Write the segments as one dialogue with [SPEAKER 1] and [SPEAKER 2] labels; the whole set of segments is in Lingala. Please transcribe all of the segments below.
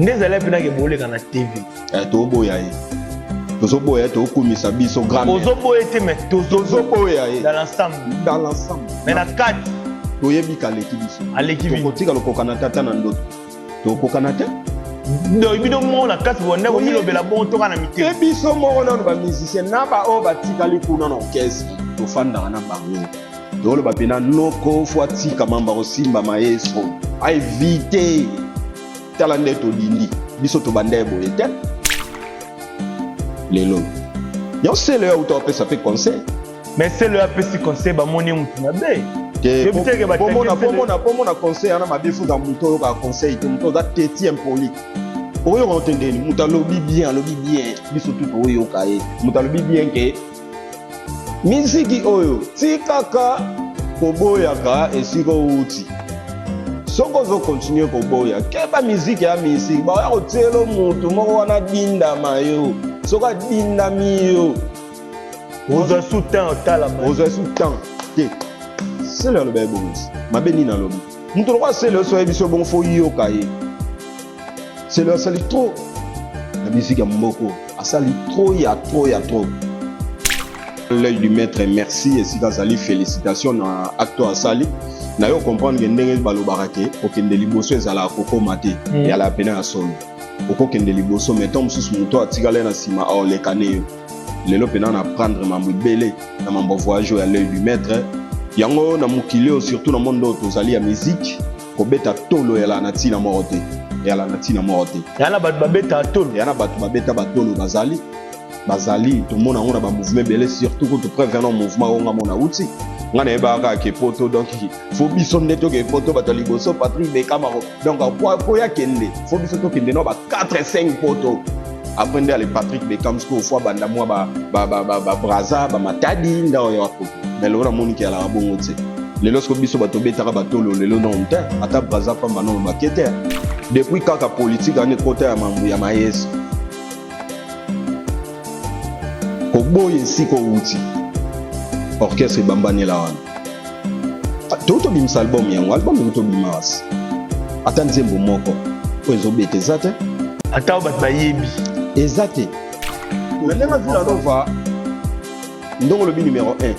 [SPEAKER 1] Nde ezali mpenake boleka na TV.
[SPEAKER 2] Eh, toboya ye, tozoboya ye, tokumisa biso grand.
[SPEAKER 1] Ozoboya te, mais
[SPEAKER 2] tozoboya ye
[SPEAKER 1] dans l'ensemble.
[SPEAKER 2] Dans l'ensemble.
[SPEAKER 1] Mais na kati
[SPEAKER 2] toyebi kaleki biso.
[SPEAKER 1] Aleki bino.
[SPEAKER 2] Tokotika lokokana tata na ndoto. Tokokana te.
[SPEAKER 1] Donc bino moko na kati bonde bomilobela bongo toka na mitema.
[SPEAKER 2] Te, biso moko nano bamusicien na baoyo batikali kuna na orchestre, tofandaka na bango, toloba mpena noko fo atika mamba kosimba maestro, aevite. Tala nde tolindi biso, tobanda ye boye te. Lelo yango sele oyo auta opesa mpe conseil.
[SPEAKER 1] Mais sele oyo apesi conseil, bamoni ye motu mabe.
[SPEAKER 2] Pomona conseil wana mabe, fuza moto oyokaka conseil te, moto oza teti, impoli, oyoka te. Ndeni moto alobi bien, alobi bien, biso tu toyoka ye. Moto alobi bien ke miziki oyo tikaka koboyaka esika outi. Soki ozokontinue koboya, keba, miziki ya misiki baoya kotiela motu moko wana adindama yo. Soki adindami yo,
[SPEAKER 1] ozwa su temps otala.
[SPEAKER 2] Ozwa su temps te. Sele aloba ebongisi mabe nini? Alobi moto lokola sele oso oyebi so bongo, fo yoka ye. Sele asali trop na miziki ya mboko, asali trop ya trop ya trop. L'œil du maître, merci esika azali, félicitation na acte asali na yo. Comprendre ke ndenge balobaka ke okende liboso ezalaka kokóma te, ezalaka pene ya solo. Okokende liboso, mais ntango mosusu moto atikala ye na nsima aolekane yo. Lelo mpena na prendre mambo ebele na mambo voyage oyo ya l'œil du maître. Yango na mokili oyo, surtout na monde oyo tozali ya musique, kobeta tolo eyala na ntina moko te, eyala na ntina moko te.
[SPEAKER 1] Ya na bato babetaka tolo.
[SPEAKER 2] Ya na bato babeta batolo, bazali, bazali. Tomona yango na bamouvement ebele, surtout kutu preuve na mouvement oyo nga mona uti. Nga nayebaka kaka ke poto, donc fo biso nde toke poto bato ya liboso. Patrick Bekamaro, donc po ya kende, fo biso tokende no ba 4 5 poto. Après nde ale Patrick Bekam sikoyo fo abanda mwa babraza, bamatadi nde oyo ya poto. Mais lelo namoniki alaka bongo te. Lelo siko biso bato obetaka batolo lelo nano te, ata braza pamba nano bake te. Depuis kaka politike wana ekota ya mambo ya mayesi, koboya esika outi, orchestre ebambanela wana. To tobimisa album yango, album yango tobima wasi, ata nzembo moko oyo ezobeta eza te.
[SPEAKER 1] Ata oyo bato bayebi.
[SPEAKER 2] Eza te. Na ndenge Villa Nova, ndongo olobi numéro 1,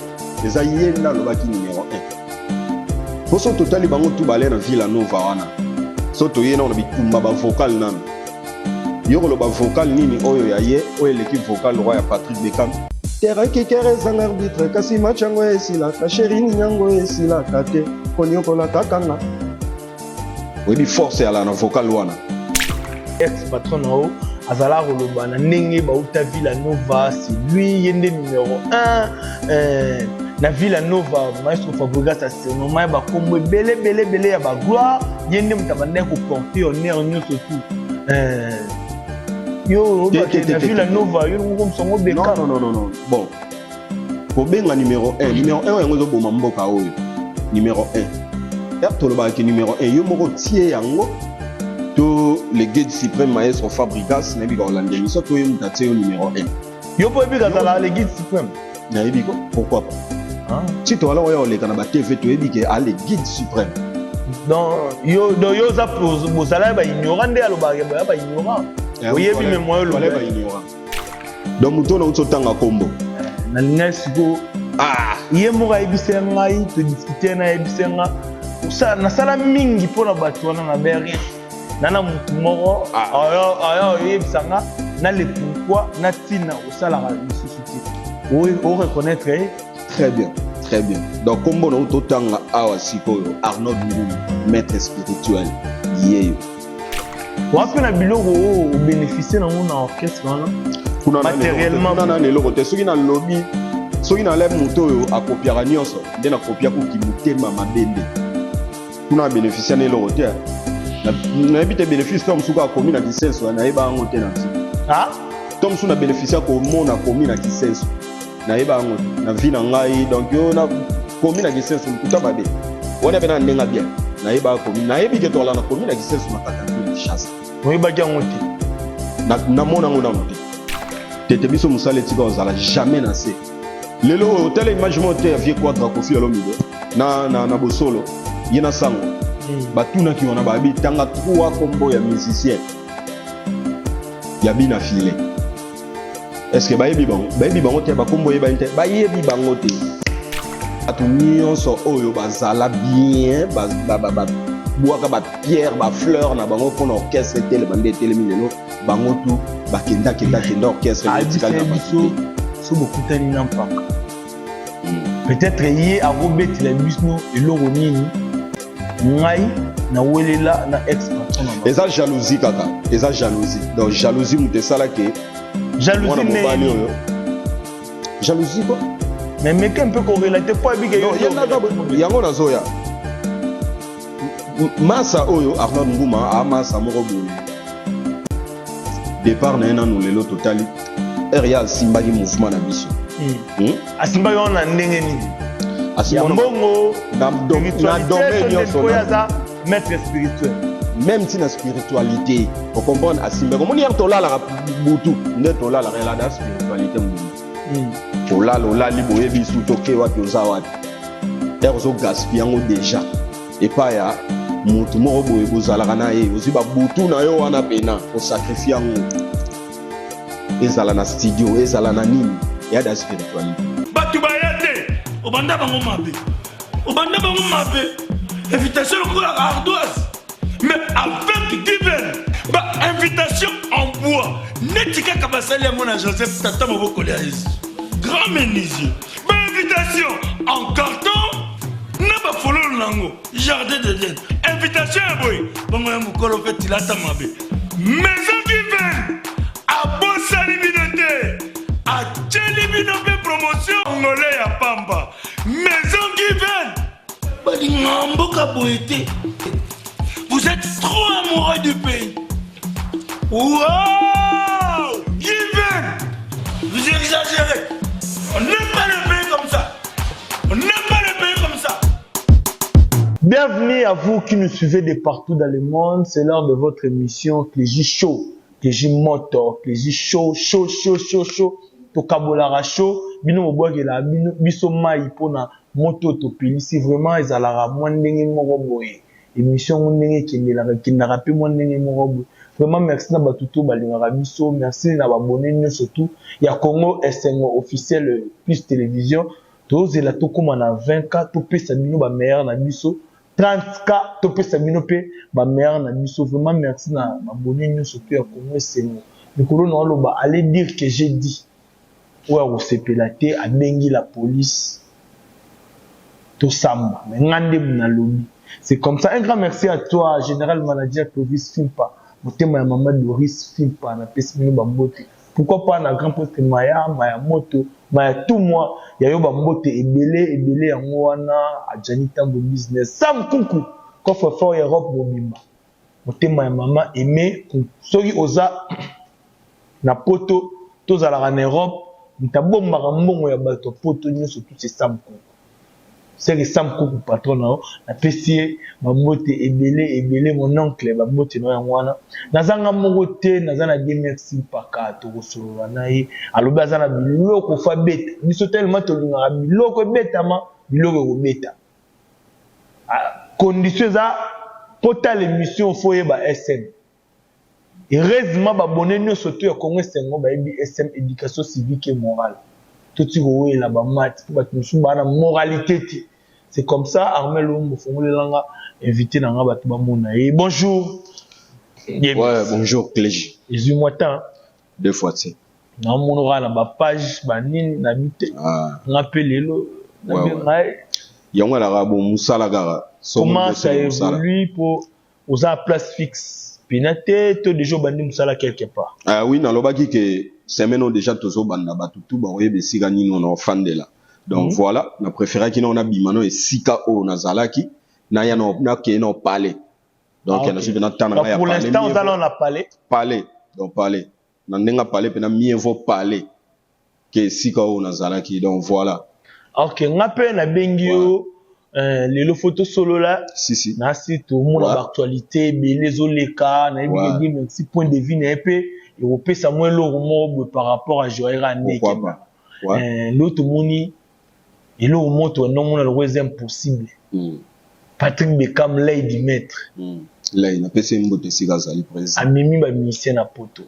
[SPEAKER 2] eza ye nde alobaki numéro 1. Po so totali bango tu bale na Villa Nova wana, so toye nano na bitumba bavocal nano, yo koloba vocal nini oyo ya ye oyo eleki vocal roi ya Patrick Bekam? Terrain kikere ezanga arbitre, kasi match yango esilaka. Chéri, nini yango esilaka te, koniokola kaka nga. Oyebi force yala na vocal wana.
[SPEAKER 1] Ex patron na yo azala koloba na ndenge bauta Villa Nova, c'est lui, ye nde numéro 1 na Villa Nova. Maestro Fabregas asurnomma ye bakombo ebele ebele ebele ya bagloire. Ye nde moto abandaki koporte honneur nyonso tu. Yo olobaki na Villa Nova, yo ngokomisa beka.
[SPEAKER 2] Non, non, non, non. Bon, kobenga numéro 1, numéro 1 yango ezoboma mboka oyo. Numéro 1 ere tolobaka ke numéro 1, yo moko tie yango to le guide suprême maestro Fabrigas. Nayebi ka kolanda émission, to ye moto atie yo numéro 1.
[SPEAKER 1] Yo mpo oyebi kazala le guide suprême?
[SPEAKER 2] Nayebi ko, pourquoi pas? Ti toala oya koleka na batv, toyebi ke a le guide suprême.
[SPEAKER 1] Donc yo, donc yo oza, bozala ya baignorant nde alobaka ya baignorant, oyebi me moyo.
[SPEAKER 2] Oloba baignorant. Donc moto oyo nauti otanga nkombo.
[SPEAKER 1] Nalingai sikoyo ye moko ayebisa ngai, todiscute na ayebisa nga nasala mingi mpona bato wana na be rien na motu moko aya oyebisa nga na le pourquoi na ntina osalaka lisusu te, oreconnaître ye.
[SPEAKER 2] Très bien, très bien. Donc nkombo na totanga awa sikoyo, Arnold Ngulu, maître spirituel, yeyo.
[SPEAKER 1] Wapi na biloko oyo obénéficie nango na orchestre wana?
[SPEAKER 2] Matériellement nani eloko te. Soki nalobi, soki nalai moto oyo akopiaka nyonso nde nakopia koki motema mabe nde kuna abénéficie na eloko te. Nayebi te bénéfice to mosuku akomi na kisenso, nayeba yango te na vie. To mosusu na bénéficie akomona akomi na kisenso, nayeba yango te na vie na ngai. Donc yo nakomi na kisenso, lokuta mabe wana mpe na ndenge bien nayeba akomi, nayebi ke toala nakomi na kisenso na kata ya Kinshasa.
[SPEAKER 1] Oyebaki yango te?
[SPEAKER 2] Namona yango nano te. Tete biso mosala etika kozala jamais na se. Lelo oyo otala image moko te ya vieux Quadra Kofi Olomide na bosolo ye na sango. Batunaki wana, babi tanga trois kombo ya musicien. Ya bina file. Est-ce que bayebi bango? Bayebi bango te, bakombo oyebani te, bayebi bango te. Bato nyonso oyo bazala bien, babwaka ba pierre, ba fleur na bango mpona orchestre etelema nde etelemi lelo, bango tu bakenda kenda kenda orchestre etikali na bato te.
[SPEAKER 1] So bokutani na mpaka, peut-être ye akobetela biso eloko nini ngai nawelela na ex patron na.
[SPEAKER 2] Eza jalousie kaka, eza jalousie. Donc jalousie moto esalaki.
[SPEAKER 1] Jalousie?
[SPEAKER 2] Mwana mobali oyo, jalousie ko.
[SPEAKER 1] Mais meke mpe korelate po abike.
[SPEAKER 2] Yango nazoya masa oyo, Arnold Nguma amasa moko boye, départ na ye nanu lelo totali ere ye asimbaki mouvement na biso.
[SPEAKER 1] Asimbaki wana na ndenge nini? Ya mbongo?
[SPEAKER 2] Na domaine nyonso.
[SPEAKER 1] Aza maître spirituel.
[SPEAKER 2] Même ntina spiritualité, ocomprendre, asimbaki. Omoni yare tolalaka butu nde tolalaka, elada spiritualité mobimba. Tolala, olali, boyebi su toke wapi, oza wapi, ere ozogaspiller yango déjà epai ya motu moko boye bozalaka na ye. Ozwi babutu na yo wana pena osacrifier yango, ezala na studio, ezala na nini, eyada spiritualité.
[SPEAKER 3] Bato baya te, obanda bango mabe, obanda bango mabe. Invitation lokola ardoise, mais avec Given, bainvitation en bois neti kaka basali yango na Joseph, tata mobokoli ya Yesu, grand menuisier. Bainvitation en carton na bafololo nango, jardin d'Eden. Invitation ya boye bongo ya mokolo mpe tilata mabe. Maison Given abosani bino te, atieli bino mpe promotion ngole ya pamba. Maison Given balinga mboka boye te. Vous êtes trop amoureux du pays. Wow, Given, vous exagérez. On n'aime pas le pays comme ça, on n'aime pas le pays comme ça.
[SPEAKER 1] Bienvenue à vous qui nous suivez de partout dans le monde. C'est l'heure de votre émission Clégie Show. Clégie Motor, Clégie Show, Show, Show, Show, Show. Tokabolara show, bino mobwakela bino biso mai mpona moto topelisi. Vraiment ezalaka mwa ndenge moko boye. Émission ngo ndenge ekendelaka, ekendaka mpe mwa ndenge moko boye. Vraiment merci na bato to balingaka biso, merci na babone nyonso tu ya Congo Esengo Officiel Plus Télévision. Tozela tokóma na 20K, topesa bino bameilleur na biso, 30K, topesa bino mpe bameilleur na biso. Vraiment merci na babone nyonso to ya Congo Esengo. Mikolo na oloba, allez dire que j'ai dit, oyo akosepela te abengi la police, tosamba. Mais nga nde nalobi, c'est comme ça. Un grand merci à toi, général manager Clovis Fimpa, motema ya mama Doris Fimpa. Napesi bino bambote. Pourquoi pas na grand poste Maya, Maya Moto, Maya tout moi ya yo, bambote ebele ebele. Yango wana Adjani Tambo Business, Sam Kunku, coffre fort Europe mobimba, motema ya mama Aimé. Soki oza na poto, tozalaka na Europe, moto abombaka mbongo ya bato ya poto nyonso tout, c'est Sam Kunku. Seke Sam Kuku, patron na yo, napesi ye bambote ebele ebele. Mon oncle, bambote na yo. Yango wana nazanga moko te, naza na Dmx Mpaka. Tokosolola na ye, alobi aza na biloko fa beta biso. Tellement tolingaka biloko ebetama, biloko ekobeta. Condition eza po tala émission, faut oyeba SM. Heureusement babone nyonso to ya Congo Esengo bayebi SM, éducation civique et morale. Toti kowela bamati mpo bato mosusu baa na moralité te. C'est comme ça. Armel Ombo, fongolelanga invité na nga, bato bamona ye. Bonjour.
[SPEAKER 2] Ouais, bonjour Clégy.
[SPEAKER 1] Ezwi mwa temps.
[SPEAKER 2] Deux fois te.
[SPEAKER 1] Naomona kaka na bapage banini nabi te. Nga mpe lelo nabenga ye.
[SPEAKER 2] Yango alaka bo mosala kaka.
[SPEAKER 1] Comment ça évolue po oza place fixe pena te, to déjà obandi mosala quelque part?
[SPEAKER 2] Ah oui, nalobaki ke semaine oyo déjà tozobanda, bato tu bakoyeba esika nini oyo naofandela. Donc voilà, na préféraki nao nabima no esika oyo nazalaki, naya nakeye na palais. Donc nazwi mpena temps na ngai ya
[SPEAKER 1] pour l'instant oza na palais?
[SPEAKER 2] Palais, donc palais na ndenge palais mpena, mieux vaut palais ke esika oyo nazalaki. Donc voilà.
[SPEAKER 1] Ok, nga mpe nabengi yo lelo faut tosolola.
[SPEAKER 2] Si, si.
[SPEAKER 1] Nasi tomona baactualité ebele ezoleka. Nayebi ke merci, point de vue na ye mpe ekopesa mwa eloko moko boye par rapport à Joera ndeke. Lelo tomoni eloko moko tonomona loko eza impossible. Patrick Beckham, lady maître.
[SPEAKER 2] Lay, napesi ye mbote esika azali, président.
[SPEAKER 1] Amemi bamusicien na poto.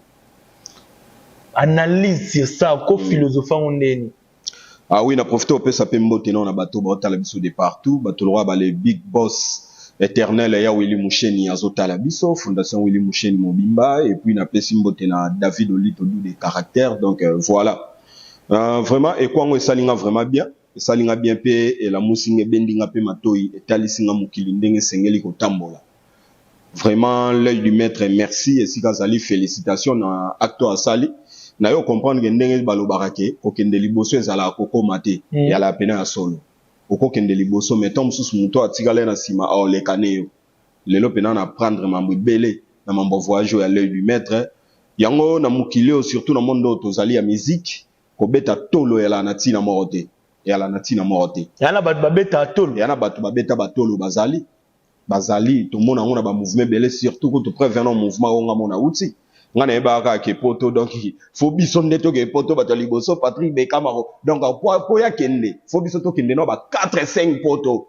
[SPEAKER 1] Analyse sur ça, ko philosophe yango ndeni?
[SPEAKER 2] Ah oui, na profite opesa mpe mbote nao na bato baotala biso de partout, bato lokwa bale big boss éternel ya Willy Musheni azotala biso, fondation Willy Musheni mobimba. Et puis napesi mbote na David Olito du de caractère. Donc voilà, vraiment ekwango esalinga vraiment bien, esalinga bien mpe elamusi nga, ebendinga mpe matoi, etalisi nga mokili ndenge esengeli kotambola. Vraiment, l'œil du maître, merci esika azali, félicitation na acte oyo asali na yo. Comprendre ke ndenge balobaka ke kokende liboso ezalaka kokóma te, ezalaka pena ya solo. Okokende liboso, mais ntango mosusu moto atikala ye na nsima aoleka ne yo. Lelo pena na prendre mambo ebele na mambo ya voyage oyo ya l'œil du maître. Yango na mokili oyo, surtout na monde oyo tozali ya musique, kobeta tolo ezalaka na ntina moko te, ezalaka na ntina moko te.
[SPEAKER 1] Ya na bato babetaka tolo.
[SPEAKER 2] Ya na bato babeta batolo, bazali, bazali. Tomona yango na bamouvement ebele, surtout kutu preuve na mouvement oyo nga mona uti nga nayebaka kaka ke poto. Donc faut biso nde toke poto bato ya liboso. Patrick Bekamaro, donc po ya kende, faut biso tokende no ba 4 5 poto.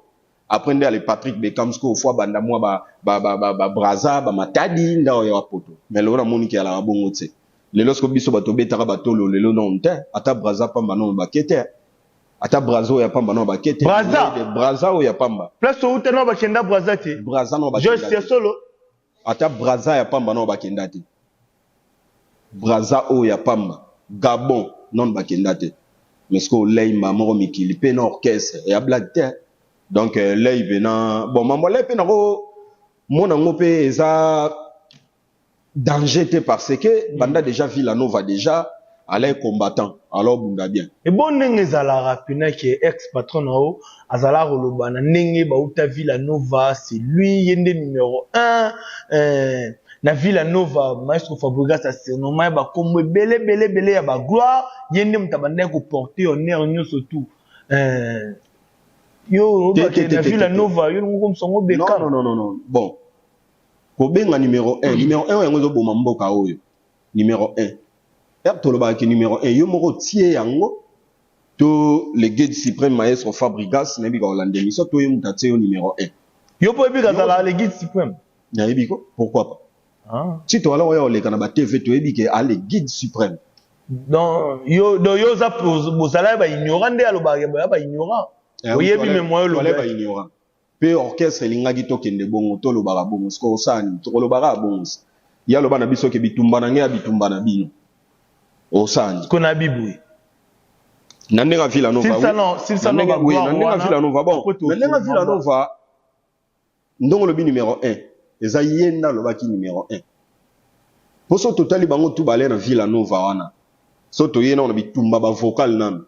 [SPEAKER 2] Après nde ale Patrick Bekam sikoyo faut abanda mwa babraza, bamatadi nde oyo ya poto. Mais lelo namoni ke alaka bongo te. Lelo siko biso bato obetaka batolo lelo nano te, ata braza pamba nano bake te, ata braza oyo ya pamba nano bake te.
[SPEAKER 1] Braza?
[SPEAKER 2] Braza oyo ya pamba.
[SPEAKER 1] Place outa no bakenda braza te.
[SPEAKER 2] Braza nano
[SPEAKER 1] Joyce
[SPEAKER 2] bakenda
[SPEAKER 1] ya
[SPEAKER 2] te.
[SPEAKER 1] Solo.
[SPEAKER 2] Ata braza ya pamba nano bakenda te, braza oyo ya pamba, Gabon nano bakenda te. Mais sikoyo leima moko mikili mpe na orchestre ya blague te. Donc lei mpe na bon mambo lei mpe nango mona yango mpe eza danger te, parce que banda déjà Villa Nova, déjà alai combattant, alors bunda bien.
[SPEAKER 1] Ebo ndenge ezalaka mpena ke ex patron na yo azalaka koloba na ndenge bauta Villa Nova, c'est lui, ye nde numéro 1 na Villa Nova. Maestro Fabregas asurnomma ye bakombo ebele ebele ebele ya bagloire. Ye nde moto abandaki koporte honneur nyonso tout. Yo
[SPEAKER 2] Te,
[SPEAKER 1] olobake
[SPEAKER 2] te,
[SPEAKER 1] na
[SPEAKER 2] te,
[SPEAKER 1] Villa
[SPEAKER 2] te, te.
[SPEAKER 1] Nova, yo longo komisa ngo
[SPEAKER 2] Non.
[SPEAKER 1] Beka.
[SPEAKER 2] Non, non, non, non. Bon, kobenga numéro 1, numéro 1 yango ezoboma mboka oyo. Numéro 1 ere tolobaka ke numéro 1, yo moko tie yango to le guide suprême maestro Fabrigas. Nayebi ka kolanda émission to ye moto atie yo numéro 1.
[SPEAKER 1] Yo mpo oyebi kazalaka le guide suprême?
[SPEAKER 2] Nayebi ko, pourquoi pas?
[SPEAKER 1] Ah.
[SPEAKER 2] Ti toala oya koleka na batv, toyebi ke ale guide suprême.
[SPEAKER 1] Donc yo, donc yo oza, bozala ya baignorant nde alobaka ya baignorant. Oyebi me moyen
[SPEAKER 2] oloba
[SPEAKER 1] oloba.
[SPEAKER 2] Baignorant mpe orchestre elingaki tokende bongo, tolobaka bongo. Sikoyo osala nini? Tokolobaka bongo. Ye aloba na biso ke bitumba na ngai ya bitumba na bino, osala nini?
[SPEAKER 1] Ko na biboye.
[SPEAKER 2] Na ndenge ya Villa Nova, oui.
[SPEAKER 1] Silisa
[SPEAKER 2] Na
[SPEAKER 1] no
[SPEAKER 2] ndenge, oui, na
[SPEAKER 1] bagloire
[SPEAKER 2] ndenge ya
[SPEAKER 1] wana.
[SPEAKER 2] Villa Nova, bon,
[SPEAKER 1] Après
[SPEAKER 2] na ndenge ya Villa Nova, ndongo olobi numéro 1, eza ye nde alobaki numéro 1. Mpo so totali bango tu bale na Villa Nova wana, so toye nano na bitumba bavocal nano,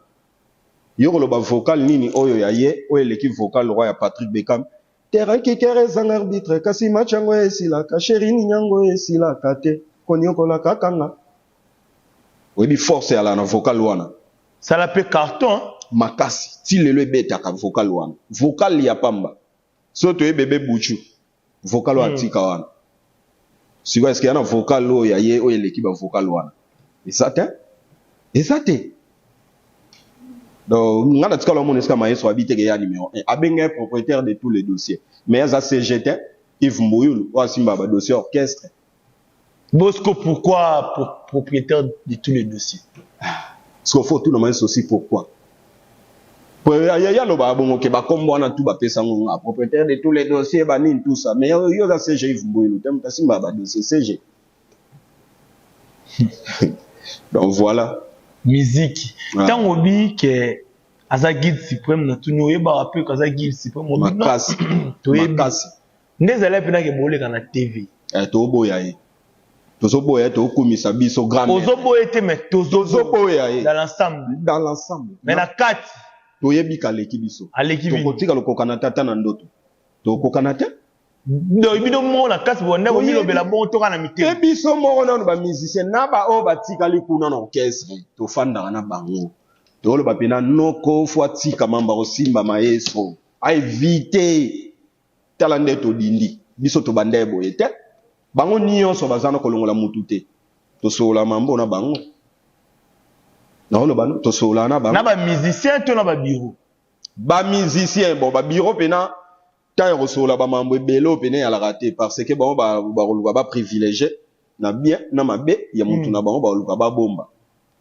[SPEAKER 2] yo koloba vocal nini oyo ya ye oyo eleki vocal roi ya Patrick Beckham? Terrain kikere ezanga arbitre, kasi match yango esilaka, chéri nini yango esilaka te, koniokola kakanga. Oyebi force eyala na vocal wana.
[SPEAKER 1] Sala mpe carton.
[SPEAKER 2] Makasi ti lelo ebetaka vocal wana, vocal ya pamba. So toyebi bebe buchu, vocal oyo atika wana. Sikoyo eske ya na vocal oyo ya ye oyo eleki bavocal wana? Eza te, eza te. Donc nga na tikala omona esika maestro abi teke ya numéro 1, abenga ye propriétaire de tous les dossiers, mais aza CG te, Yves Mbuyulu oyo asimba badossier orchestre.
[SPEAKER 1] Bosco, pourquoi propriétaire de tous les dossiers?
[SPEAKER 2] Parce qu'il faut tout le monde aussi pourquoi. Po ya loba bongo ke bakombo wana tu bapesa ngo nga propriétaire de tous les dossiers, banini, tout ça. Mais yo oza CG Yves Mbuyulu te, moto asimba badossier CG. Donc voilà.
[SPEAKER 1] Musique.
[SPEAKER 2] Ah.
[SPEAKER 1] Ntango obi ke aza guide suprême, na tuni, oyebaka mpe ke aza guide suprême? Obi non.
[SPEAKER 2] Makasi.
[SPEAKER 1] Toyebi.
[SPEAKER 2] Makasi.
[SPEAKER 1] Nde ezali mpe nake boleka na TV.
[SPEAKER 2] Eh, toboya ye, tozoboya ye, tokumisa biso grand mère.
[SPEAKER 1] Ozoboya te, mais
[SPEAKER 2] tozoboya ye.
[SPEAKER 1] Dans l'ensemble.
[SPEAKER 2] Dans l'ensemble.
[SPEAKER 1] Mais na kati.
[SPEAKER 2] Toyebi kaleki biso.
[SPEAKER 1] Aleki bino.
[SPEAKER 2] Tokotika lokokana te, ata na ndoto tokokana te.
[SPEAKER 1] Donc bino moko na kati bonde
[SPEAKER 2] Toyebi.
[SPEAKER 1] bomilobela bongo toka na
[SPEAKER 2] Te,
[SPEAKER 1] mitema.
[SPEAKER 2] biso moko nano bamusicien na baoyo batikali kuna na orchestre, tofandaka na bango, toloba mpena noko faut atika mamba kosimba maestro, aevite. Tala nde todindi biso, tobanda ye boye te. Bango nyonso baza na kolongola mutu te, tosolola mambo na bango, naoloba no tosolola na bango.
[SPEAKER 1] Na bamusicien to na babureau?
[SPEAKER 2] Bamusicien. Bon, babureau mpena ntango ya kosolola bamambo ebele oyo pene eyalaka te, parce que bango bakoluka baprivilégie na bien na mabe ya mutu na bango, bakoluka babomba.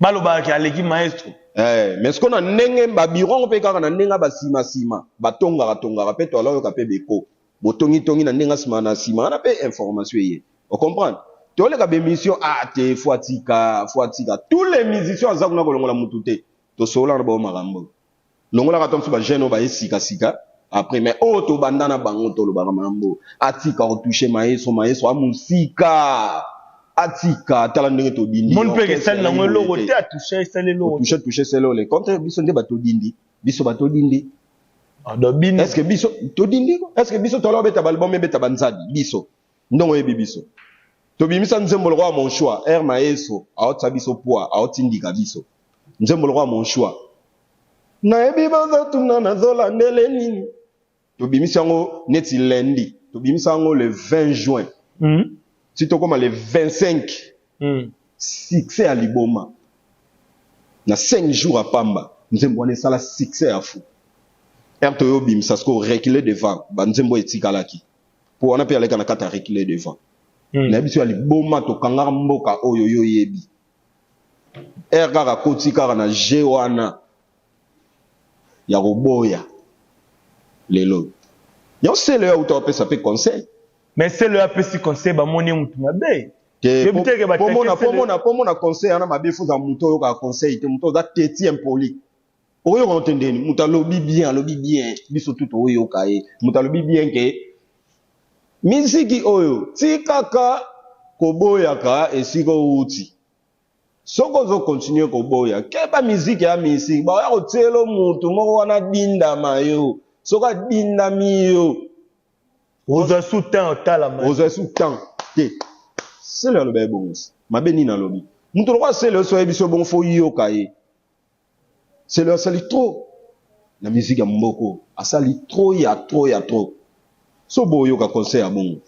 [SPEAKER 1] Balobaka ke aleki maestro.
[SPEAKER 2] Eh, mais sikoyo na ndenge babiro yango mpe kaka na ndenge ya basima-sima batongaka tongaka mpe toala oyoka mpe beko botongitongi na ndenge ya nsima na nsima wana mpe information eye ocomprendre toleka bemission ah te fo atika fo atika tous les musiciens aza kuna kolongola mutu te tosolola na bango makambo longolaka ata mosusu bajeune oyo baye sikasika après mais oyo tobanda na bango tolobaka makambo atika kotouche maestro maestro amusika atika tala ndenge todindi
[SPEAKER 1] moni mpe esali nango eloko te atouche esali eloko
[SPEAKER 2] touche touche esali eloko le contraire biso nde batodindi biso batodindi est ce que biso todindi est ce que biso toala obeta balbum ebeta banzadi biso ndongo oyebi biso tobimisa nzembo lokola mon choix air maestro aotisa biso poids aotindika biso nzembo lokola mon choix nayebi bazotuna nazolandele nini tobimisi yango neti lundi tobimisa yango le 20 juin ti tokóma le 25 succès ya liboma na 5 jours apamba nzembo wana esala succès ya fou ere toyobimisa sikoyo reculer devant banzembo etikalaki mpo wana mpe aleka na kati ya reculer devant nayebi biso ya liboma tokangaka mboka oyo yo oyebi ere kaka koti kaka na g wana ya koboya lelo yango sele oyo auta apesa mpe conseil.
[SPEAKER 1] Mais sele oyo apesi conseil bamoni ye motu mabe.
[SPEAKER 2] Te pomona conseil wana mabe fo ozala motu oyokaka conseil te motu oza teti impoli oyoka te ndeni moto alobi bien alobi bien biso tu toyoka ye moto alobi bien ke miziki oyo tikaka koboyaka esika outi soki ozokontinue koboya keba miziki ya misiki baoya kotielo motu moko wana adindama yo soki adindami yo
[SPEAKER 1] ozwa su temps otalama
[SPEAKER 2] ozwa su temps te sele aloba ye bongo mabe nini alobi moto lokola sele oso oyebi so bongo fo yoka ye sele asali trop na miziki ya mboko asali trop ya trop ya trop so boyoka conseil ya bongo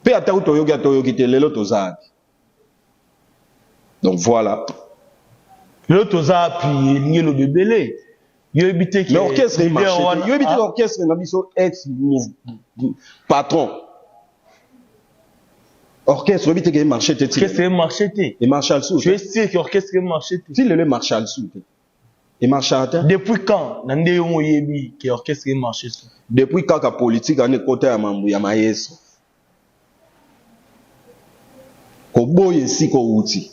[SPEAKER 2] mpe ata kutu oyoki ata oyoki te lelo toza wapi donc voilà
[SPEAKER 1] lelo toza wapi elingi eloba ebele yoyebi te
[SPEAKER 2] mais orchestre emarche yoyebi te orchestre na biso ex patron orchestre oyebi te ke emarche te
[SPEAKER 1] orchestre emarche te
[SPEAKER 2] emarche al
[SPEAKER 1] tu es sûr que orchestre emarche te
[SPEAKER 2] ti lelo emarche al te emarche te
[SPEAKER 1] depuis quand na nde yo moyebi ke orchestre emarche
[SPEAKER 2] te depuis kaka politique ane ekota ya mambo ya mayeso koboya esika owuti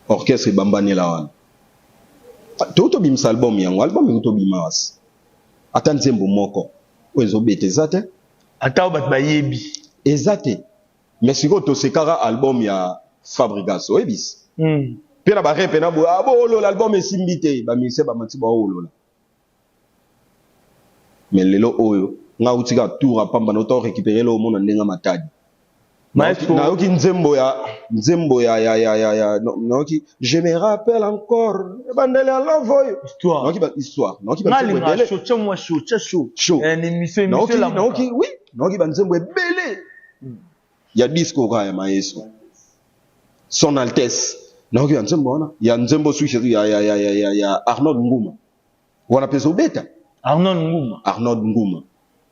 [SPEAKER 2] orchestre ebambanela wana toki tobimisa album yango album yango tobima wasi ata nzembo moko oyo ezobeta eza te
[SPEAKER 1] ata oyo bato bayebi
[SPEAKER 2] eza te mais sikoyo tosekaka album ya Fabregas oyebisi mpe na barepe na boye aboolola album esimbi te bamusicien bamati baolola mais lelo oyo nga uti kaka tour apamba na ota récupérer lo omona ndenge matadi nayoki nzembo ya nzembo ya ya ya ya ya nayoki je me rappelle encore ebandeli ya love oyo
[SPEAKER 1] histoire
[SPEAKER 2] nayoki ba histoire nayoki ba nzembo ebele
[SPEAKER 1] chaud
[SPEAKER 2] nayoki oui nayoki ba nzembo ebele ya disco kaka ya maestro son altesse nayoki ba nzembo wana ya nzembo suki ya ya ya ya ya Arnold Nguma wana mpe ezobeta
[SPEAKER 1] Arnold Nguma
[SPEAKER 2] Arnold Nguma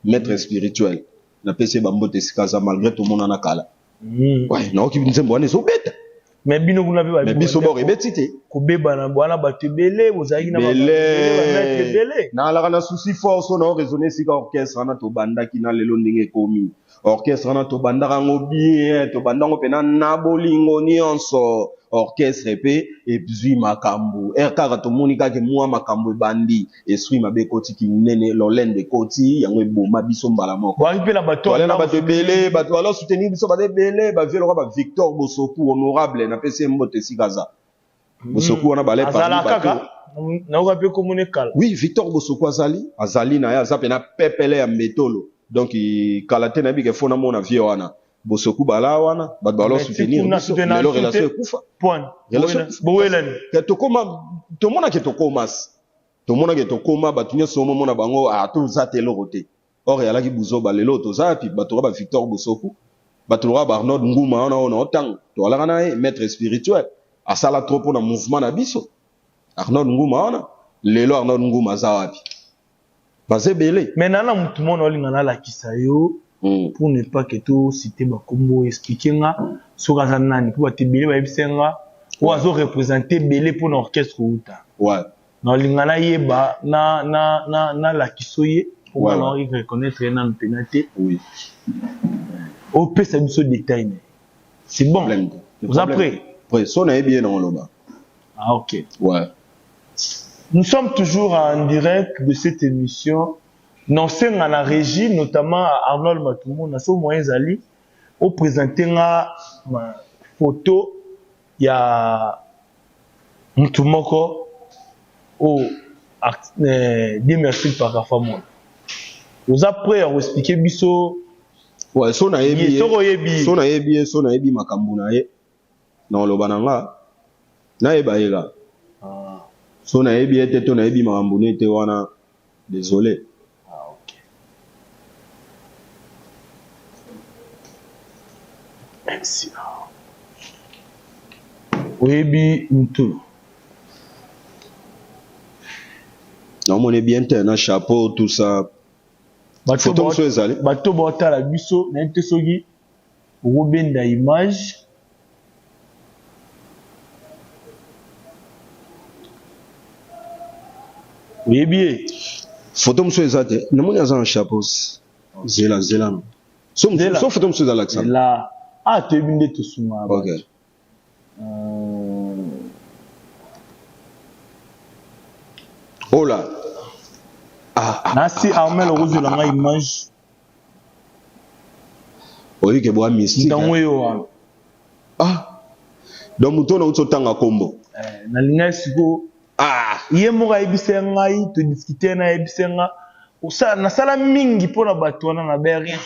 [SPEAKER 2] maître spirituel napesi ye bambote esika aza malgré tomonana kala ouais nayoki nzembo wana ezobeta
[SPEAKER 1] mais bino kuna mpe
[SPEAKER 2] mais biso bor ebeti te
[SPEAKER 1] kobebana bwana bato ebele bozalaki na
[SPEAKER 2] ebele nalaka na souci force oyo nao raisonne esika orchestre wana tobandaki na lelo ndenge ekomi orchestre wana tobandaka yango bien tobanda yango mpena na bolingo nyonso orchestre mpe ezwi makambo ere kaka tomoni kaka mwa makambo ebandi esprit mabe ekoti kinene lolende ekoti yango eboma biso mbala moko
[SPEAKER 1] toale
[SPEAKER 2] na bato ebele bato balo soutenir biso baza ebele bavie lokola ba Victor Bosoku honorable napesi ye mbote esika aza Bosoku wana bale
[SPEAKER 1] kaka nayoka mpe komona kala
[SPEAKER 2] oui Victor Bosoku azali azali na ye aza mpena pepele ya mbetolo donc kala te nayebi ke fo namona vie wana Bosoku bala wana bato balo soutenir biso lelo relation ekufa tokoma tomonake tokomasi tomonake tokoma bato nyonso omomona bango ah toza te eloko te or eyalaki buzoba lelo toza wapi bato lokola ba Victor Bosoku bato lokola ba Arnold Nguma wana oyo na otanga toalaka na ye maître spirituel asala trop mpona mouvement na biso Arnold Nguma wana lelo Arnold Nguma aza wapi baza ebele
[SPEAKER 1] mais nana motu mona olinga nalakisa yo pour ne pas que to citer bakombo explique nga soki aza nani mpo bato ebele bayebisa nga. Oyo azo représenter ebele mpona orchestre Wuta. Nalinga nayeba nalakiso ye mpo nga naoki reconnaître ye nanu mpena te. Opesa biso détail na ye. C'est bon. Oza prêt?
[SPEAKER 2] Prêt. So nayebi ye na oloba.
[SPEAKER 1] Ah ok.
[SPEAKER 2] Ouais.
[SPEAKER 1] Nous sommes toujours en direct de cette émission. Naosenga na régie, notamment à Arnold Matumona, so moyen ezali oprésente nga ma photo ya mutu moko oyo Dieu merci Pakafa mona. Oza prêt ya koexpliquer biso?
[SPEAKER 2] Ouais, so nayebi ye.
[SPEAKER 1] Soki oyebi ye.
[SPEAKER 2] So nayebi ye, so nayebi makambo na ye. Na oloba na nga nayeba ye kaka. So nayebi ye te to nayebi makambo ne te wana, désolé.
[SPEAKER 1] Ah, ok. Merci. Oyebi mutu?
[SPEAKER 2] Naomona bien te na chapeau, tout ça. Photo mosusu ezali.
[SPEAKER 1] Bato baotala biso, nayebi te soki okobenda image. Oyebi ye?
[SPEAKER 2] Photo mosusu eza te. Namoni aza na chapeau. Zela, zela no. So
[SPEAKER 1] Zela.
[SPEAKER 2] So photo mosusu ezalakisa.
[SPEAKER 1] La ah, toyebi nde tosungaka bato.
[SPEAKER 2] Ola. Ah, ah.
[SPEAKER 1] Nasi Armel, okozwela ngai image.
[SPEAKER 2] Oyebi ke boa mystique.
[SPEAKER 1] Ntango oyo wana.
[SPEAKER 2] Ah. Donc moto oyo nauti otanga kombo.
[SPEAKER 1] Nalingai sikoyo. Ye moko ayebisa ngai, todiscute na ayebisa nga. Nasala mingi mpona bato wana na be rien.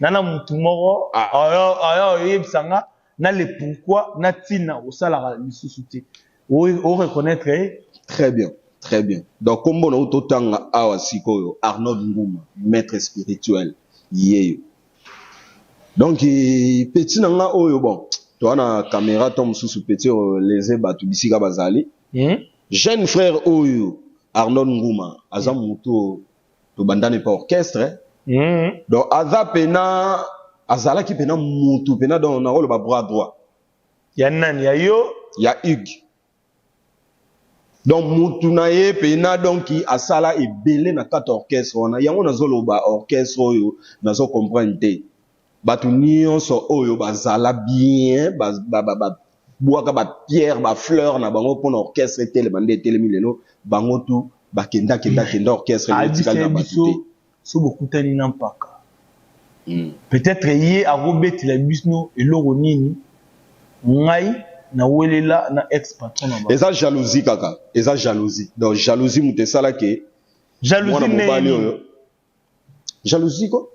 [SPEAKER 1] Na mutu moko aya oyebisa nga na le pourquoi na ntina osalaka lisusu te. O reconnaître ye?
[SPEAKER 2] Très bien, très bien. Donc kombo na uto tanga awa sikoyo Arnold Nguma, maître spirituel yeyo. Donc petit na nga oyo, bon, toa na caméra to mosusu petit oyo leze bato bisika bazali. Jeune frère oyo Arnold Nguma aza moto tobandani pa orchestre. Donc aza pena, azalaki pena mutu pena, donc nakoloba bras droit.
[SPEAKER 1] Ya nani? Ya yo?
[SPEAKER 2] Ya Hugues. Donc mutu na ye pena, donc asala ebele na kati orchestre wana. Yango nazoloba orchestre oyo nazo comprendre te. Bato nyonso oyo bazala bien, ba bwaka ba pierre, ba fleur na bango mpona orchestre etelema nde etelemi lelo, bango tu bakenda kenda kenda orchestre etikali na bato te.
[SPEAKER 1] So bokutani na mpaka. Peut-être ye akobetela biso eloko nini ngai nawelela na ex patron na bango.
[SPEAKER 2] Eza jalousie kaka, eza jalousie. Donc jalousie moto esalaki
[SPEAKER 1] Jalousie
[SPEAKER 2] mwana mobali
[SPEAKER 1] ndenge
[SPEAKER 2] oyo. Jalousie ko?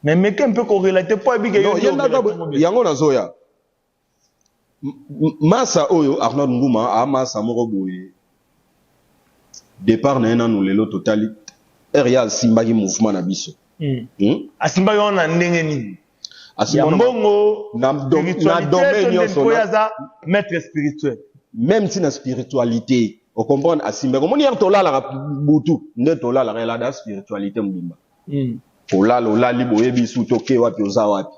[SPEAKER 1] Mais meke mpe korelate po abike
[SPEAKER 2] Non, ye ndaka yango nazoya. Masa oyo Arnold Nguma a masa moko boye. Départ na ye nanu lelo totali RIA asimbaki mouvement na biso.
[SPEAKER 1] Asimbaki wana na ndenge nini?
[SPEAKER 2] Asimba
[SPEAKER 1] Ya mbongo,
[SPEAKER 2] na domaine nyonso,
[SPEAKER 1] na aza maître spirituel.
[SPEAKER 2] Même si na spiritualité, o comprendre, asimbaki. Omoni hier tolalaka butu nde tolalaka elada spiritualité mobimba. Olala olali boyebi su toke wapi oza wapi.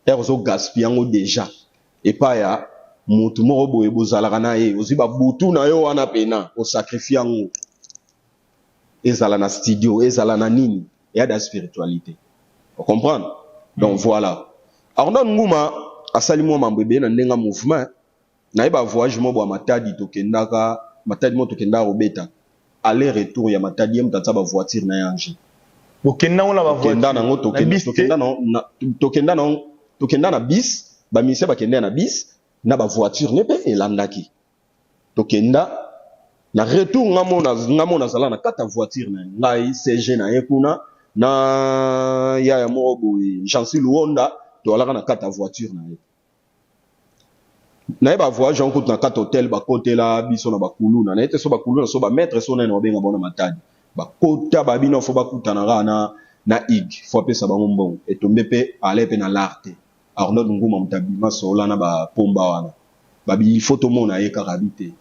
[SPEAKER 2] Heure ozo gaspiller yango déjà epai ya motu moko boye bozalaka na ye, ozwi babutu na yo wana pena osacrifie yango, ezala na studio, ezala na nini, eya da spiritualité, ocomprendre? Donc voilà, Arnold Nguma asali mwa mambo ebele na ndenge ya mouvement. Nayeba voyage moko ya Matadi, tokendaka Matadi moko, tokendaka kobeta aller retour ya Matadi, ye moto atia bavoiture na ye ange.
[SPEAKER 1] Okenda ngo na
[SPEAKER 2] tokenda nango
[SPEAKER 1] bavoiture na bus te?
[SPEAKER 2] Tokenda nango, tokenda na bis, bamusicien bakenda na bis na bavoiture ne mpe elandaki. Tokenda na retour, nga mo nazala na kati ya voiture na ye, ngai CG na ye kuna na yaya moko boye Jansi Luonda, toalaka na kati ya voiture na ye. Nayeba voyage yango kutu na kati hotel bakotela biso na bakuluna, naye te so bakuluna so bamaître so nani babenga bango na Matadi, bakota babino fo bakutana kaka na ig fo apesa bango mbongo etombe mpe ale mpe na lar te. Arnold Nguma moto abima sola na bapomba wana, babi il faut tomona ye kaka abi te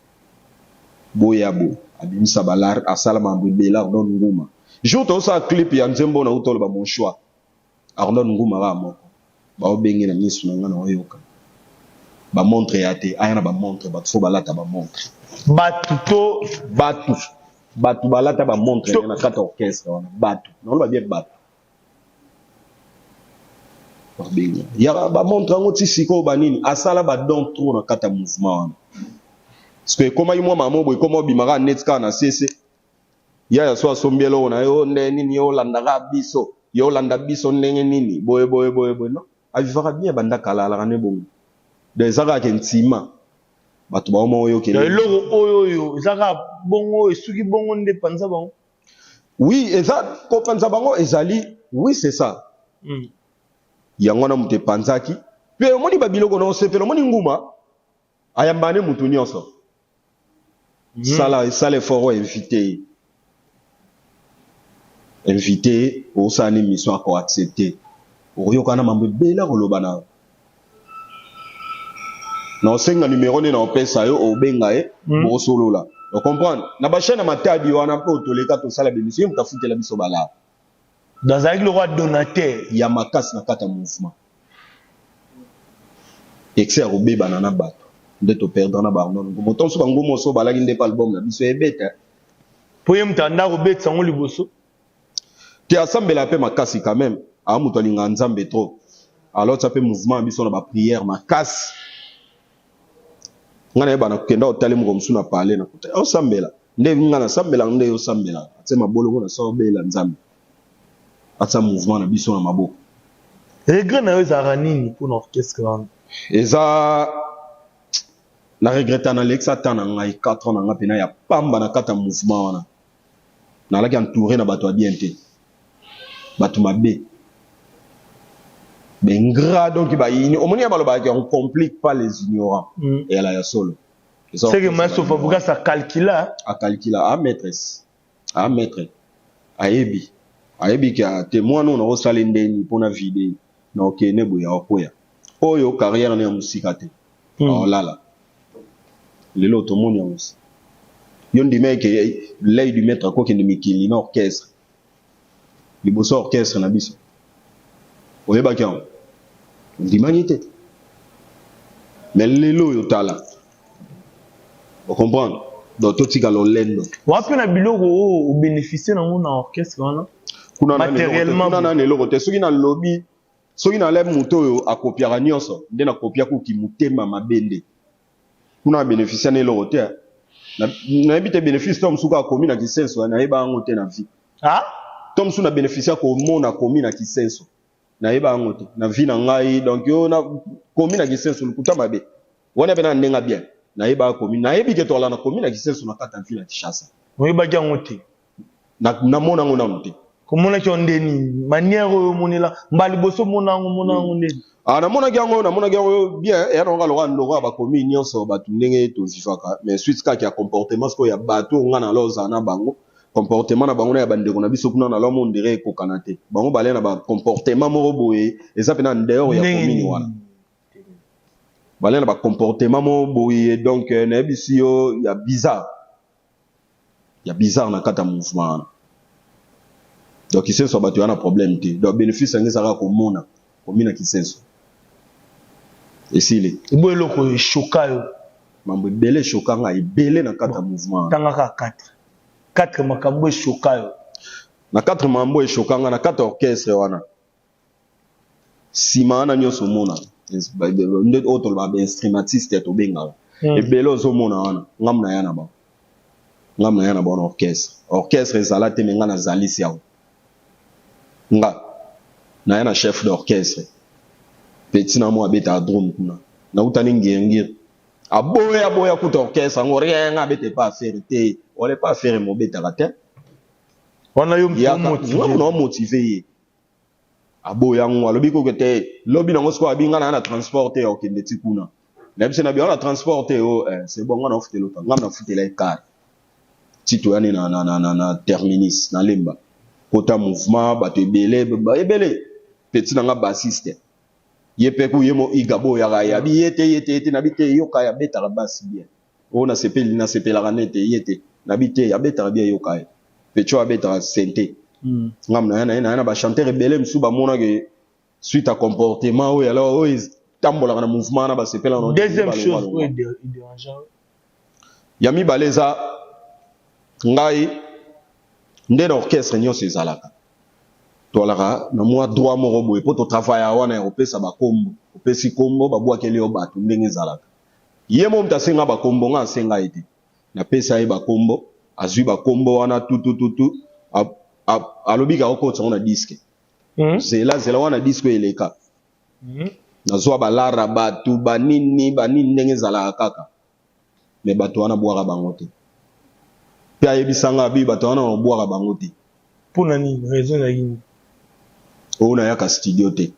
[SPEAKER 2] boya bo abimisa balar, asala mambo ebele. Arnold Nguma, jour tozosala clip ya nzembo na uta oloba mon choix, Arnold Nguma kaka moko baobenge na misu na nga na oyoka. Bamontre ya te, aya na bamontre, bato fo balata bamontre.
[SPEAKER 1] Bato to
[SPEAKER 2] bato, bato balata bamontre na kati ya orchestre wana. Bato naoloba bien, bato babenga yaka bamontre yango ti sikoyo banini. Asala badon trop na kati ya mouvement wana, parce que ekomaki mwa mamo boye, ekoma obimaka neti kaka na sese. Yaya so asombi eloko na yo nde nini, yo olandaka biso, yo olanda biso ndenge nini, boye boye boye boye. Non, avivaka bien banda kala, alaka ne bongo. Donc eza kaka ke ntima bato baoma oyokende.
[SPEAKER 1] Eloko oyo oyo eza kaka bongo, esuki bongo nde panza bango.
[SPEAKER 2] Oui, eza kopanza bango ezali, oui, c'est ça. Yango wana moto epanzaki mpe omoni babiloko na osepela, omoni nguma ayamba ne motu nyonso. Sala, esala effort oyo, invité ye, invité ye, osala ni mission, akoaccepte, okoyoka na mambo ebele akoloba na yo. Na osenga numero nde na opesa yo, obenga ye, bokosolola, ocomprendre. Na bachaîne ya Matadi wana mpe otoleka, tosala bémission, ye moto afutela biso balaa.
[SPEAKER 1] Azalaki lokola donateur.
[SPEAKER 2] Ya makasi na kati ya mouvement. Excès ya kobebana na bato nde toperdre na baarnaud Ngumo. Ntango mosusu bangumo so balaki nde mpe album na biso ebeta.
[SPEAKER 1] Mpo ye moto anda kobetisa yango liboso.
[SPEAKER 2] Te, asambela mpe makasi quand même, aa moto alingaka Nzambe trop. Alors tia mpe mouvement ya biso na baprière makasi. Ngai nayeba na kokenda otali moko mosusu na pale na kuta osambela nde ngai nasambelaka nde osambelaka, atie mabolongo na so obela Nzambe, atia mouvement na biso na maboko.
[SPEAKER 1] Regret na yo ezalaka nini mpona orchestre wana?
[SPEAKER 2] Eza na regreta nalekisa temps na ngai, 4 ans na ngai mpena ya pamba na kati ya mouvement wana. Nalaki entouré na bato ya bien te, bato mabe, baingrat. Donc bayini, omoni ya balobaka, on complique pas les ignorants. Eyala ya solo.
[SPEAKER 1] C'est que maestro Fabregas acalcula.
[SPEAKER 2] Acalcula, a maîtresse, a maître, ayebi, ayebi ke te mwana oyo nakosala ndeni mpona vide na okende boye, akokwea oyo carrière ne ya mosika te. Aolala lelo tomoni yango. Yo ndima eke l'œil du maître akokende mikili na orchestre liboso, orchestre na biso oyebaki yango, ondimaki te. Mais lelo oyo tala, ocomprendre. Donc totika lolendo.
[SPEAKER 1] Wapi na biloko oyo obénéficie nango na orchestre wana?
[SPEAKER 2] Kuna nani eloko te. Soki nalobi, soki nalai moto oyo akopiaka nyonso nde nakopia kuki motema mabe nde kuna abénéficie na eloko te. Nayebi te bénéfice to mosuku akomi na kisenso, nayeba yango te na vie. To mosusu na bénéficie akomona akomi na kisenso, nayeba yango te na vie na ngai. Donc yo komi na kisenso, lokuta mabe wana mpe na ndenge bien nayeba akomi, nayebi ke toala nakomi na kisenso na kati ya ville ya Kinshasa.
[SPEAKER 1] Oyebaki yango te?
[SPEAKER 2] Namona yango nano te.
[SPEAKER 1] Komonaki yango ndeni? Manière oyo omonela mbala liboso, omona yango, omona yango ndeni?
[SPEAKER 2] Ah, namonaki yango, namonaki yango bien. Eya nango lokola ndoko ya bakomi nyonso, bato ndenge tovivaka. Mais suite kaka ya comportement sikoyo ya bato oyo nga na ozala na bango, comportement na bango na ya bandeko na biso kuna na lomo ondire ekokana te. Bango balia na bacomportement moko boye, eza mpena en dehors ya commune wana. Balia na bacomportement moko boye, donc nayebisi yo, ya bizarre, ya bizarre na kati ya mouvement wana. Donc kisenso bato ya na problème te. Donc bénéfice yango ezalaka komona komi na kisenso, esili.
[SPEAKER 1] Ebo eloko eshoka yo?
[SPEAKER 2] Mambo ebele eshoka nga, ebele na kati ya mouvement.
[SPEAKER 1] Tangaka 4, 4 makambo eshoka yo.
[SPEAKER 2] Na 4 mambo eshoka nga na kati ya orchestre wana, nsima wana nyonso omona nde oyo tolobaka bainstrumentiste tobengaka ebele, ozomona wana ngambu na ya na bango, ngambu na ya na bango na orchestre. Orchestre ezala te, me nga nazalisi yango. Nga naya na chef d'orchestre, petit na mo abetaka drum kuna, nautani Ngirngir, aboya aboya kuta orchestre yango rien. Nga abeta epa affaire te, wala epa affaire mobetaka te.
[SPEAKER 1] Wana yo?
[SPEAKER 2] Na motive ye, aboya yango, alobi koke te. Lobi nango sikoyo abi nga na transport te, okende ti kuna. Nayebi na bi wana transport te o eh, c'est bon, nga na ofutela ota, nga na futela ekar ti toyani na terminus na Lemba, kota mouvement, bato ebele ebele. Petit na nga bassiste, ye mpe ku ye mo iga boyaka ye, abi ye te, ye te, ye te. Nabi te, yoka ye, abetaka basse bien. Oyo nasepeli, nasepelaka nete ye te. Nabi te, abetaka bien, yoka ye. Petit oyo abetaka synthé. Ngambo na ye na ye na ye na bachanteur ebele mosusu bamonaki suite à comportement oyo. Alors oyo Batambolaka na mouvement wana, basepela na
[SPEAKER 1] Deuxième chose oyo edérange?
[SPEAKER 2] Ya mibale eza ngai nde na orchestre nyonso ezalaka, toalaka na mwa droit moko boye mpo totravailla wana ya kopesa bakombo. Opesi kombo, babwakeli yo bato ndenge ezalaka. Ye mo moto asenga bakombo, nga asenga ye te. Napesa ye bakombo, azwi bakombo wana tutututu, alobi ka okotisa ngo na disque. Zela zela wana, disque oyo eleka. Nazwa balara, bato banini banini, ndenge ezalaka kaka. Me bato wana bwaka bango te. Mpe ayebisanga abi bato wana nabwaka bango te.
[SPEAKER 1] Mpona nini? Raison ezalaki nini?
[SPEAKER 2] Oyo nayaka studio te,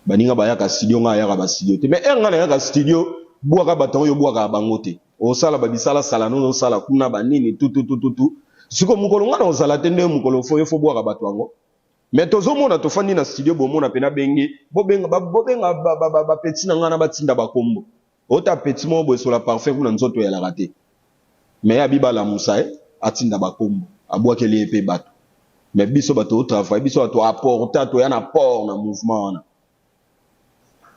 [SPEAKER 2] baninga bayaka studio, ngai ayaka bastudio te. Mais heure ngai nayaka studio, bwaka bato yango, yo bwakaka bango te, osala babisalasala nono, osala kuna banini tututututu. Siko mokolo ngai na ozala te, nde mokolo fo yo fo bwaka bato yango. Mais tozomona, tofandi na studio, bomona mpe nabengi, bobenga bobenga bapetits na ngai na batinda bakombo. Ota petit moko boye, sola parfum kuna, nzoto eyalaka te. Mais ye abi balamusa ye, atinda bakombo, abwakeli ye mpe bato. Mais biso bato otravaille, biso bato apporta, toya na port na mouvement wana,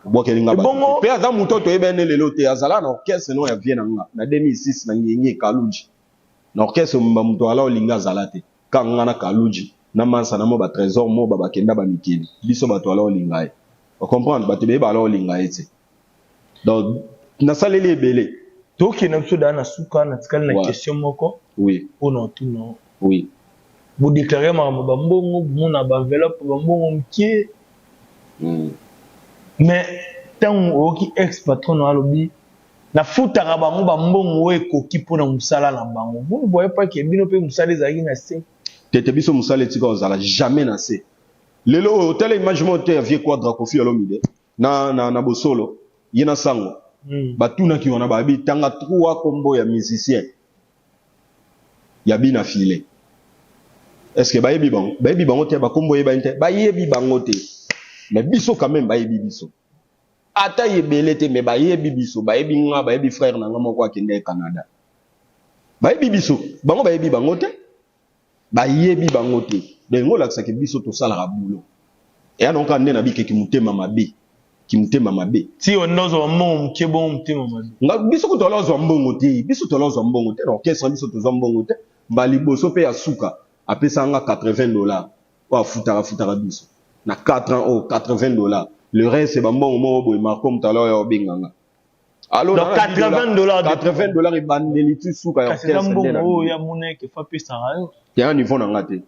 [SPEAKER 2] abwakeli nga bato. Mpe aza moto oyo toyebene lelo te. Azala na orchestre no ya vie na nga na 2006 na Ngenge Kaluji. Na orchestre momba moto ala olinga azala te, ka nga na Kaluji na Mansa na mo batrésor mo bakenda bamikili. Biso bato ala olinga ye, ocomprendre, bato ebeye bala olinga ye te. Donc nasaleli ebele.
[SPEAKER 1] Tokende biso daa na suka, natikali na question moko. Mpona otuna. Bodéclare makambo bambongo, bomona baenveloppe, bambongo mokie. Mais ntango oyoki ex patron na alobi nafutaka bango bambongo oyo ekoki mpona mosala na bango, vous ne voyez pas que bino mpe mosala ezalaki na se?
[SPEAKER 2] Tete, biso mosala etika kozala jamais na se. Lelo oyo otala image moko te ya vieux Quadra Kofi Olomide na bosolo ye na sango. Batunaki wana, babi tanga trois kombo ya musicien ya bina file. Est ce que bayebi bango? Bayebi bango te. Bakombo oyebani te, bayebi bango te. Mais biso quand même bayebi biso, ata ebele te, mais bayebi biso, bayebi nga, bayebi frère na nga moko akende Canada, bayebi biso. Bango bayebi bango te, bayebi bango te. Donc yango olakisaki biso tosalaka boulot eya nonka nde na bikeki motema mabe, kimotema mabe.
[SPEAKER 1] Ti onda ozwa mbongo moke bongo, motema mabe.
[SPEAKER 2] Nga biso kutu ala ozwa mbongo te, biso toala ozwa mbongo te na orchestre, biso tozwa mbongo te. Mba liboso mpe ya suka apesaka nga 80 $ oyo afutaka, afutaka biso na 4 ans oyo 80 $. Le reste bambongo moko boye, Marco Mutala oyo obenganga.
[SPEAKER 1] Alo. Donc 80 $.
[SPEAKER 2] 80 $ ebandeli ti suka ya
[SPEAKER 1] Kasi eza mbongo oyo ya moneke fa apesaka yo.
[SPEAKER 2] Te, ya niveau na nga te.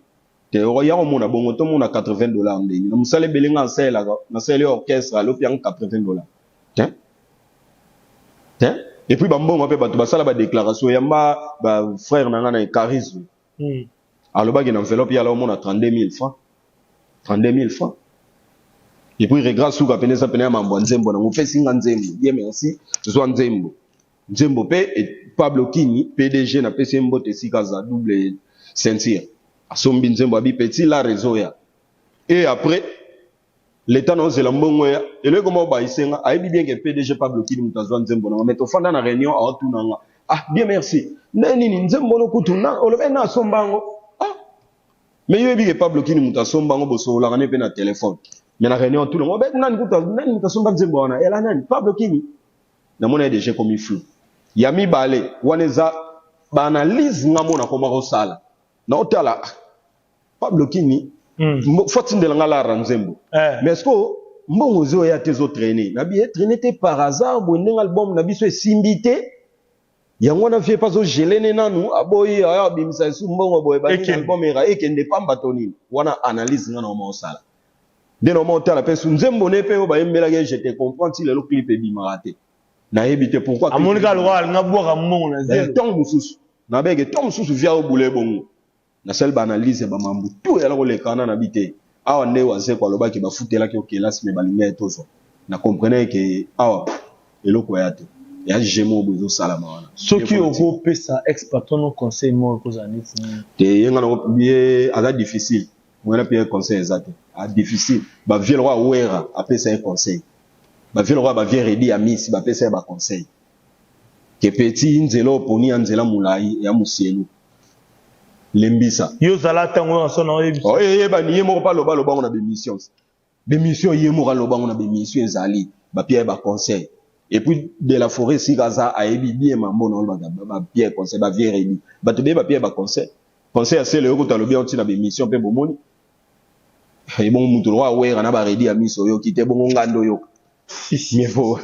[SPEAKER 2] Te, ya komona bongo, tomona 80 $ ndenge na mosala ebele nga nasalelaka, nasaleli orchestre, alopi yango 80 $ te te. Et puis bambongo mpe bato basala badéclaration, yamba bafrère na nga na charisme. Alobaki na enveloppe ye ala omona 32 000 francs, 32 000 francs. Et puis regret suka pene eza pene ya mambo ya nzembo nango. Opesi nga nzembo, bien merci, zwa nzembo, nzembo mpe Pablo Kini PDG, napesi ye mbote esika aza, double ceinture, asombi nzembo, abi petit la réseau ya. Et après l'état na ozela mbongo ya eloko moko bayisenga, ayebi bien ke PDG Pablo Kini moto azwa nzembo nanga. Mais tofanda na réunion, aotuna nga: "Ah bien merci, nde nini nzembo no kutu na olobi na asomba yango?" Ah, mais yo yebi ke Pablo Kini moto asomba yango, bosololaka ne mpe na telefone. Mais na réunion tuna ngo: "Nani kutu, nani moto asomba nzembo wana?" Ela nani? Pablo Kini. Namoni ye déjà komi flou. Ya mibale wana eza baanalyse nga mo nakoma kosala, naotala Pablo Kini. Fo tindela nga lara nzembo. Mais est-ce que mbongo ezoya te, ezotraîne? Nabi etraîne te par hasard boye, ndenge album na biso esimbi te, yango wana vie mpe azogele ne nanu, aboyi aya abimisa esu mbongo boye banini.
[SPEAKER 1] Ekende.
[SPEAKER 2] Album era ekende pamba to nini wana, analyse nga na oma osala nde na oma otala mpe su nzembo ne mpe oyo bayembelaki ye, "Je te comprends", ti lelo clip ebimaka te, nayebi te pourquoi clip.
[SPEAKER 1] Amoni kaka lokola alinga bwaka mbongo na zelo.
[SPEAKER 2] Ntongo mosusu nabeke, ntongo mosusu via obula ebongo, nasali baanalyse ya bamambu tu eyala kolekana na bi te. Awa nde Wazeko alobaki bafutelaki okelasi, me balingi ye tozwa na comprene ke awa pff, eloko ya te ya gemo boye ezosalama wana.
[SPEAKER 1] Soki okopesa ex patron no conseil moko, ekozala neti nini?
[SPEAKER 2] Te, ye nga na ye aza difficile, mwana mpe ye conseil eza te, a difficile. Bavieux lokwa Wera apesa ye conseil, bavieux lokwa bavieux Redi ya misi bapesa ye baconseil ke petit, nzela oponi ya nzela molai ya mosielu, lembisa.
[SPEAKER 1] Yo ozala ntango oyo aso na oyebisa.
[SPEAKER 2] Oyebani ye moko mpe aloba alobango na bémission. Bémission ye moko aloba ngo na bémission, ezali bapia ye baconseil. Et puis de la forêt esika aza, ayebi bien mambo na olobaka. Bapia ye conseil, bavie rebi bato beye, bapia ye baconseil. Conseil ya sele oyo alobi yango ntina bémission mpe bomoni ebongo mutu lokwa awera na baredi ya miso oyoki te, bongo ngando oyoka mieux vaut.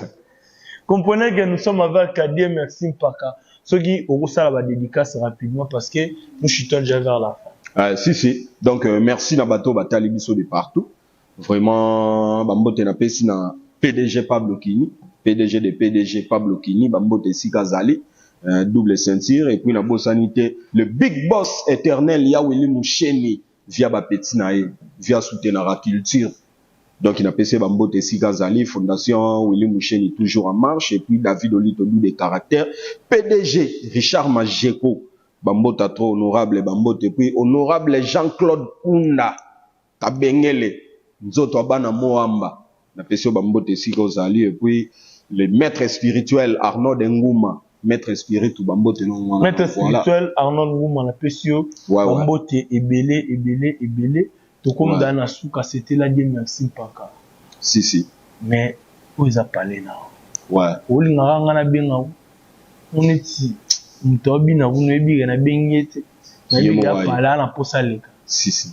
[SPEAKER 1] Comprenez que nous sommes avec Dieu merci Mpaka. Soki okosala ba dédicace rapidement, parce que nous chutons déjà vers la fin.
[SPEAKER 2] Si si, donc merci na bato batali biso de partout. Vraiment, bambote napesi na PDG Pablo Kini, PDG de PDG Pablo Kini, bambote esika azali, double ceinture. Et puis nabosani te le big boss éternel Yaweli Musheni, via bapeti na ye, via soutenaka culture. Donc napesi ye bambote esika azali. Fondation Willy Musheni toujours en marche. Et puis David Olito de caractère, PDG Richard Majeko, bambote trop honorable, bambote. Et puis honorable Jean-Claude Kunda Kabengele, nzoto ya bana Moamba, napesi yo bambote esika ozali. Et puis le maître spirituel Arnaud Nguma, maître spiritu, bambote no wana.
[SPEAKER 1] Maître spirituel Arnold Nguma, napesi yo bambote ebele ebele ebele. Tokomi na suka. C'était là Dieu merci Mpaka.
[SPEAKER 2] Si si.
[SPEAKER 1] Mais oyo eza pale na olingaka nga nabenga neti moto abina kuna, oyebika nabengi ye te, nayebi ya pala na mposa aleka.
[SPEAKER 2] Si si.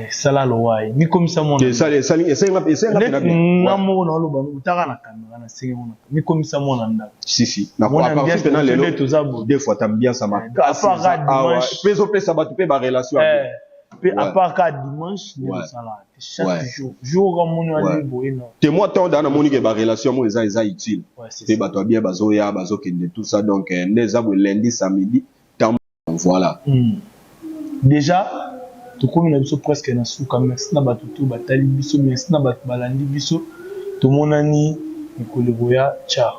[SPEAKER 1] Sala lowaye, mikomisa mwana nga moko naoloba, otaka na kamera, nasengi ngo mikomisa mwana ndako.
[SPEAKER 2] Si si, na lelo
[SPEAKER 1] toza boye.
[SPEAKER 2] Deux fois ambiance ya makasi mpe ezopesa bato mpe barelation.
[SPEAKER 1] Mpe à part ka dimanche nde tosalaka te, chaque jour jour okamoni wani boye na
[SPEAKER 2] Te, moi ntango daa namoni ke barelation mo eza utile mpe bato ya bien bazoya, bazokende, tout ça. Donc nde eza boye, lundi, samedi, temps, voilà.
[SPEAKER 1] Déjà tokomi na biso presque na suka. Merci na bato to batali biso, merci na bato balandi biso. Tomonani mikolo ekoya. Ciao.